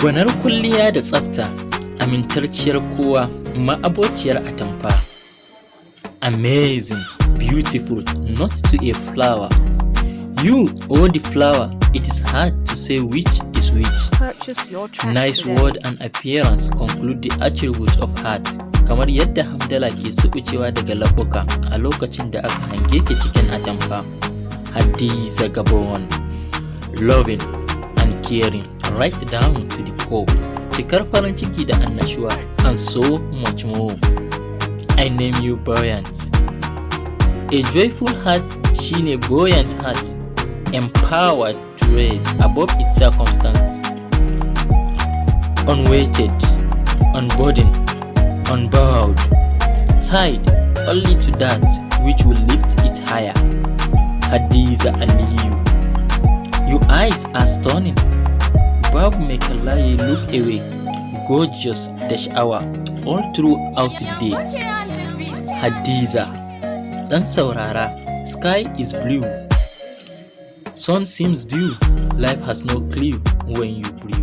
Gwanar kwalliya da tsafta, amintacciyar kowa, ma'abociyar atamfa. Amazing, beautiful, not to a flower. You or the flower, it is hard to say which is which. Purchase your tracks Nice today. word and appearance conclude the attribute of heart. Kamar yadda hamdala ke subucewa daga labbuka a lokacin da aka hange ki cikin atamfa. Hadiza Gabon. Loving and caring right down to the core. Cikar farin ciki da annashuwa and so much more. I name you Buoyant. A joyful heart shine buoyant heart, empowered to raise above its circumstance. Unweighted, unburdened, unbowed, tied only to that which will lift it higher. Hadiza Aliyu. Your eyes are stunning. Babu mai kalla ya look away, gorgeous da sha'awa all throughout the day. Hadiza, ɗan saurara, sky is blue. Sun seems due, life has no clue when you brew.